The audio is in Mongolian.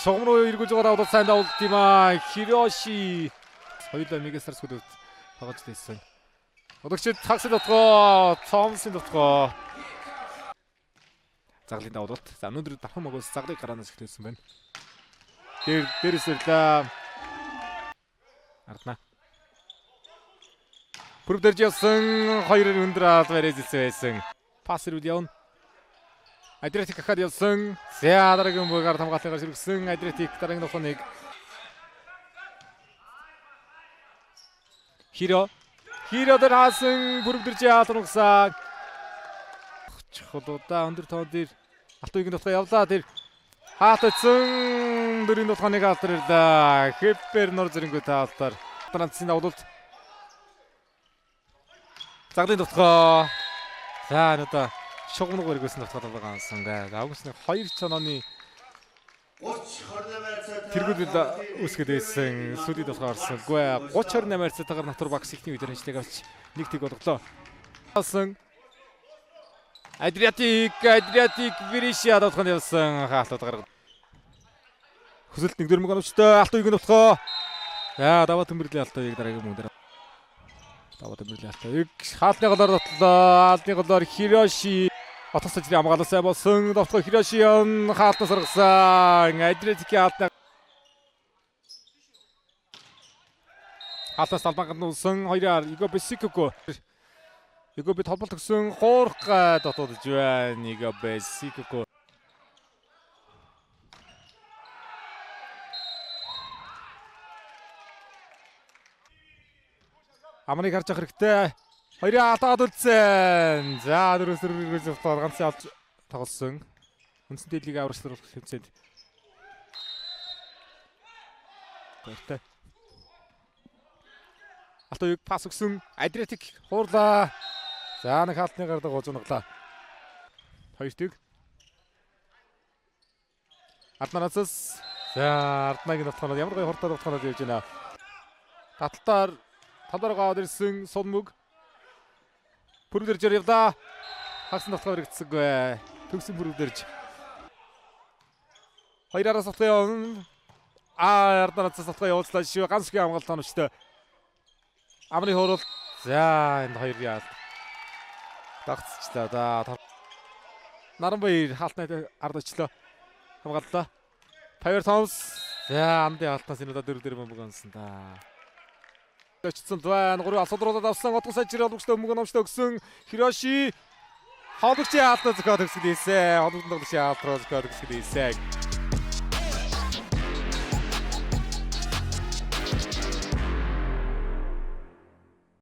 Шугам руу эргүүлж байгаа давуулалт сайн давуулт юм аа. Хироши хоёулаа Мигасар сүлд тоглож байсан. Удагчид хагас дотгоо, Томсын дотгоо. Заглын давуулалт. За өнөөдөр дархан могоос заглыг гараанаас эхлүүлсэн байна. Дээр дээрээс ирлээ. Ардна. Пүрв дэрж явсан хоёр өндөр Альварез хэлсэн байсан. Пас ирүүд явна. Адриатик ахад явсан. За дараагийн бүгаар хамгаалтын гарч ирсэн. Адриатик дараагийн тоглоомыг Хиро. Хиро дээр хаасан бүрвдэрж алрагсаа. Чухал удаа өндөр тоон дээр Алтуйгийн дотгоо явлаа тэр. Хаалтцсан дөрвийн дотгоо нэг алтар ирлээ. Хеппер нор зэрэнгүү таалтар. Францын давуулалт. Заглын дотгоо. За энэ удаа шугам руу эргүүлсэн дотгоо байгаа ансан гэ. Августны 2 чонооны 30-28 цайтайгаар тэргүүлэл үүсгээд байсан. Сүлийн дотгоо орсон. Гүй 30-28 цайтайгаар Натур Багс ихний үедэр ажлыг авч 1-1 болголоо. Асан Адриатик Веришиа дотгоонд явсан. Хаалтууд гаргав. Хүсэлт 1-4 мөнгө оновчтой. Алтуйг дотгоо. За даваа төмөрлөлийн Алтуйг дараагийн мөнгө дээр. Даваа төмөрлөлийн Алтуйг хаалтны голоор дотлоо. Хаалтны голоор Хироши Отос ажлын хамгаалал сайн болсон. Довтлоо Хироши хаалтнаас гаргасан. Адриатикийн хаалтны хаалтнаас талбай гарнуулсан. Хоёроор Иго Бесикоко. Иго би толболт өгсөн. Хуурах гай дотоодж байна. Иго Бесикоко. Амныг харж авах хэрэгтэй. Хоёрын алдаад үлдсэн. За дөрөв сэргийгээс явтал ганцын авч тоглосон. Үндсэн дэдлийг аврагчлах хэмжээнд. Баяртай. Алтуйг пас өгсөн. Адриатик хуурлаа. За нэг хаалтны гардаг гожигдлаа. 2-1. Арднараас за Арднагийн дотгонод ямар гоё хурдтай дотгонод явж байна. Таталтаар талаар аваад ирсэн Сунмөг. Пүрвдэржээр явлаа. Хагас дотгоо хэрэгцсэнгүй. Төгсөн пүрвдэрж. Хоёр араас дотгоо явна. Арднараас дотгоо явууллаа шүү. Ганц их хамгаалт оновчтой. Амны хуурал. За энд хоёр яал. Дагцчлаа. За Наранбаяр хаалтнай ард очлоо. Хамгааллаа. Павер Томс. За амдын хаалтнаас энэ удаа 4-4 бөмбөг онсон да. Очсон байна. 3 алсуудруудад авсан. Отгон сайжир олгочтой бөмбөг оновчтой өгсөн. Хироши холбогчийн хаалтнаа зөхиод төгсгөл хийсэн. Холбогдсон тоглогчийн хаалт руу зөхиод төгсгөл хийсэн.